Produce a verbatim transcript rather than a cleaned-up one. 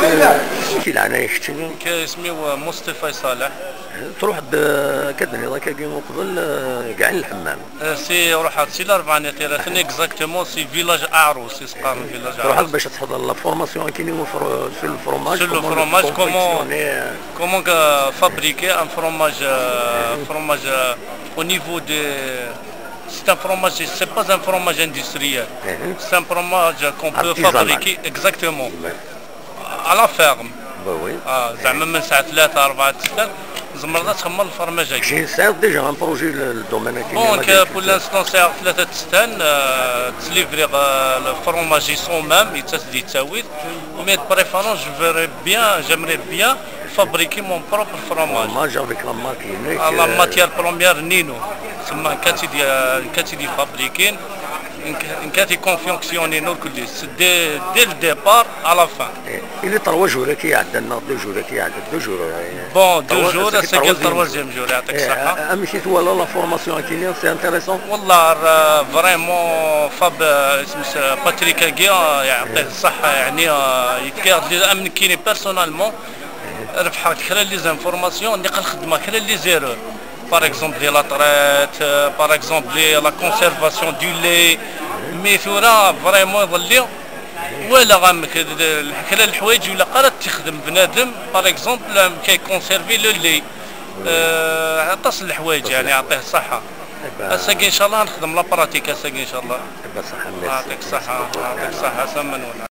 Isem-ik i leɛnaya keččini? Nekk isem-iw Mustafa Saleh. Truḥ-d, eh, akka d-nniḍ akkagi uqbel, eh, deg Ɛin Lḥemmam. Eh, si, ruḥeɣ si Larebɛa n At Yiraten, exactement, si village Aɛrus, i s-qqaren village Aɛrus. Truḥeḍ bac ad tḥeḍreḍ la formation akini sur le fromage, sur le fromage, comment, comment fabriquer un fromage, euh, fromage, euh, au niveau de, c'est un fromage, c'est pas un fromage industriel. C'est un fromage qu'on peut fabriquer, exactement. À la ferme. Bah oui. Ah, زعما من الساعة ثلاثة، أربعة تسعة، زمرنا تخمر الفرماج هكا. J'ai, c'est déjà un projet, le, le domaine هكا. Donc, euh, pour l'instant, c'est ثلاثة تسعة، euh, تليفري، euh, le fromage يصوم même، يتسد يتساويت. Mais de préférence, je voudrais bien, j'aimerais bien fabriquer mon propre fromage. Fromage avec la marque Nino. Ah, la matière première Nino. تما كاتي دي، كاتي دي fabriquer. Nekk, nekk ad t-confectionner ur kulli, dès, dès le départ à la fin. Ili trois jours akka iɛeddan neɣ deux jours akka iɛeddan, deux jours. Bon, deux jours, ass-agi d troisième jour, يعطيك الصحة. Amek i twala la formation akini, c'est intéressant? والله، آه، vraiment fab، آه، اسمه Patrick-agi، آه، يعطيه الصحة، يعني، آه، يفكر لي أمن كيني personnellement. ربحت كرا les informations، نقل خدمة كرا les erreurs. Par exemple, ديال la traite، آه، par exemple، ديال la conservation du lait. Mais ثورة vraiment يظلي ولا غامك كرا الحوايج ولا قرات تخدم بنادم، par exemple، كي conserver le lait. آه، عطاس الحوايج، يعني، يعطيه الصحة. أساقي إن شاء الله نخدم la pratique، أساقي إن شاء الله. يعطيك الصحة، يعطيك الصحة، سمن ولا.